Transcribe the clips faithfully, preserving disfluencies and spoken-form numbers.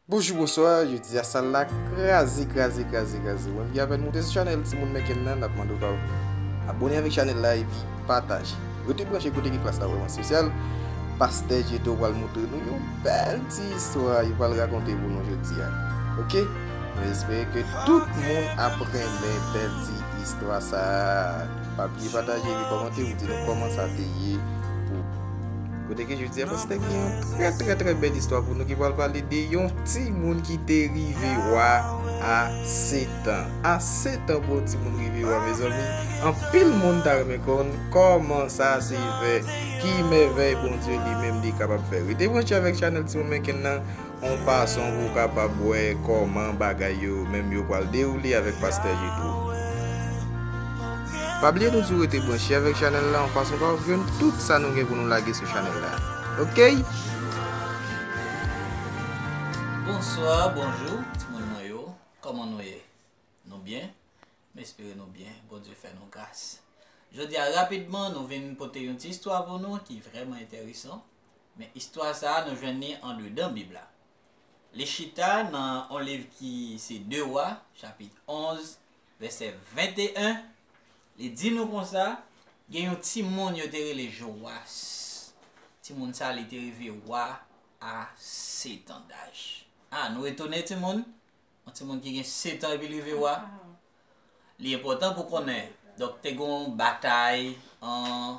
Bonjou, bonswa, jodi a sal la kraze, kraze, kraze, kraze. Ou menm ki apèn moute sou chanèl Timoun Menken nan, n ap mande w pa abòne avèk chanèl la epi pataje. Rete branche kote ki plas la vrèman espesyal. Pastè Jetro pral montre nou yon bèl ti istwa, li pral rakonte pou nou jodi a. Oke? Nou espere ke tout moun ap renmen bèl ti istwa sa a. Pa bliye pataje epi kòmante pou di nou kòman sa te ye pou. Kote ke jodi a pastè gen yon trè, trè, trè bèl istwa pou nou ki pral pale de yon timoun ki te rive wa a sèt an. A sèt an pou yon timoun rive wa, mezanmi. Anpil moun ta renmen konn kòman sa se fè, ki mèvèy Bondye li menm li kapab fè. Rete branche avèk chanèl Timoun Menken nan, yon fason pou w kapab wè kòman bagay yo menm yo pral dewoule avèk pastè Jetro. Pa bliye nou di w rete branche avèk chanèl la, yon fason pou w jwenn tout sa nou gen pou nou lage sou chanèl la. Oke? Bonswa, bonjou, timoun mwen yo. Kòman nou ye? Nou byen? M espere nou byen. Bondye fè nou gras. Jodi a, rapidman, nou vin pote yon ti istwa pou nou ki vrèman enteresan. Men istwa sa a, nou jwenn li andedan Bib la. Li chita nan yon liv ki se De Wa, chapit onz, vèsè venteyen. Li di nou konsa, gen yon timoun yo te rele Jowas. Timoun sa, li te rive wa a sèt an daj. A, nou etone, timoun? Yon timoun ki gen sèt an epi l rive wa? Li enpòtan pou konnen. Donk, te gen yon batay an,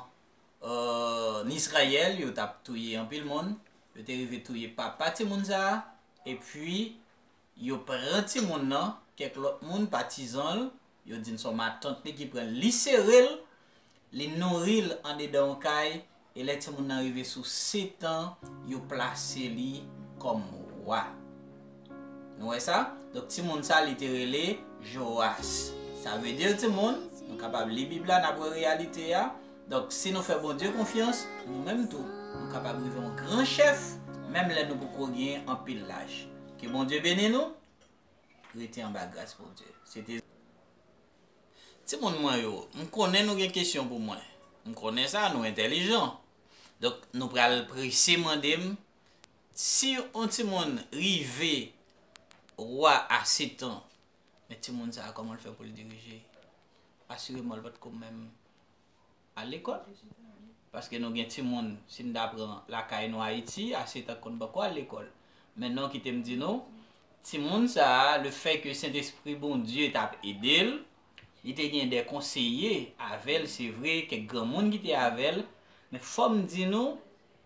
an Izrayèl, yo t ap touye anpil moun. Yo te rive touye papa timoun sa a. Epi, yo pran timoun nan, kèk lòt moun, patizan l, yo di n se yon matant li ki pran l, li sere l, li nouri l andedan yon kay, e lè timoun nan rive sou sèt an, yo plase li kòm wa. Nou wè sa? Donk, timoun sa, li te rele Jowas. Sa vle di, timoun, nou kapab li Bib la, n ap wè reyalite a. Donk, si nou fè Bondye konfyans, nou menm tou, nou kapab rive yon gran chèf, menm lè nou poko gen anpil laj. Ke Bondye beni nou. Rete anba gras Bondye. Se te Timoun mwen yo, m konnen nou gen kesyon pou mwen. M konnen sa, nou entèlijan. Donk, nou pral prese mande m, si yon timoun rive wa a sèt an, men timoun sa a, kòman l fè pou l dirije? Asireman, l pa t ko menm al lekòl. Paske nou gen timoun, si n ta pran lakay nou Ayiti, a sèt an konn poko al lekòl. Men non, kite m di nou, timoun sa a, le fè ke Sentespri Bondye t ap ede l, li te gen de konseye avè l, se vre, kèk granmoun ki te avè l, men fò m di nou,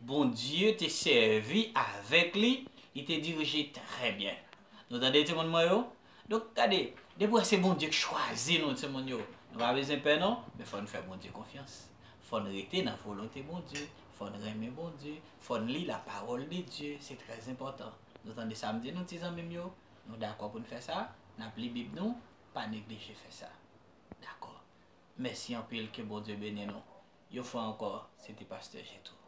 Bondye te sèvi avèk li, li te dirije trè byen. Nou tande, timoun mwen yo? Donk, gade, depi w wè se Bondye k chwazi nou, timoun yo, nou pa bezwen pè non, men fò n fè Bondye konfyans. Fò n rete nan volonte Bondye, fò n renmen Bondye, fò n li la parole de Dieu, se trè enpòtan. Nou tande sa m di nou, ti zanmi m yo? Nou dakò pou n fè sa? N ap li Bib nou, pa neglije fè sa. Dakò. Mèsi anpil, ke Bondye beni nou. Yon fwa ankò, se te pastè Jetro.